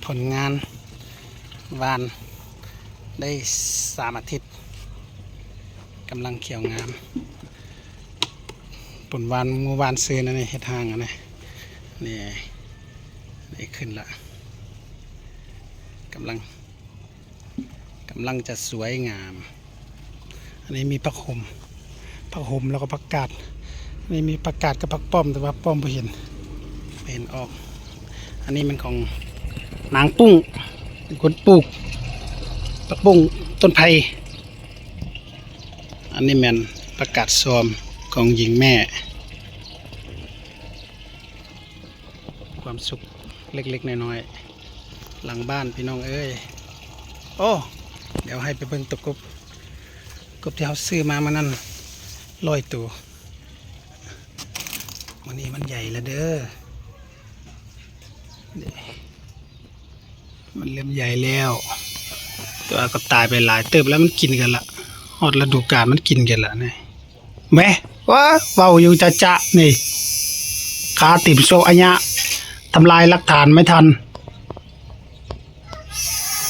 ຜົນງານຫວ່ານໄດ້ສາມອາທິດ ກຳລັງຂຽວງາມ. ຜົນຫວ່ານມື້ວານຊືນອັນນີ້ ເຮັດຮ່າງອັນນີ້ ນີ້ ນີ້ຂຶ້ນລະ ກຳລັງ ກຳລັງຈະສວຍງາມ. ອັນນີ້ມີຜັກຫົມ ຜັກຫົມ ແລ້ວກໍຜັກກາດ. ອັນນີ້ມີຜັກກາດກັບຜັກປ້ອມ ແຕ່ວ່າປ້ອມບໍ່ເຫັນ ບໍ່ເຫັນອອກ. ອັນນີ້ແມ່ນຂອງນາງປຸ້ງ ເປັນຄົນປູກ ຜັກບຸ້ງ ຕົ້ນໄຜ່. ອັນນີ້ແມ່ນຜັກກາດຊອມຂອງຍິງແມ່. ຄວາມສຸກເລັກໆນ້ອຍໆຫຼັງບ້ານພີ່ນ້ອງເອີຍ. ໂອ້ ດຽວໃຫ້ໄປເບິ່ງຕົວກົບ ກົບທີ່ເຮົາຊື້ມາມື້ນັ້ນຮ້ອຍໂຕ. ມື້ນີ້ມັນໃຫຍ່ແລ້ວເດີ ມັນເລີ່ມໃຫຍ່ແລ້ວ ແຕ່ວ່າກໍຕາຍໄປຫຼາຍເຕີບແລ້ວ. ມັນກິນກັນລະ ຮອດລະດູການມັນກິນກັນລະນີ້. ແມະ ວ້າ ເວົ້າຢູ່ຈະໆນີ້ ຄາຕີມໂຊອະຍະ ທຳລາຍຫຼັກຖານໄມ່ທັນ.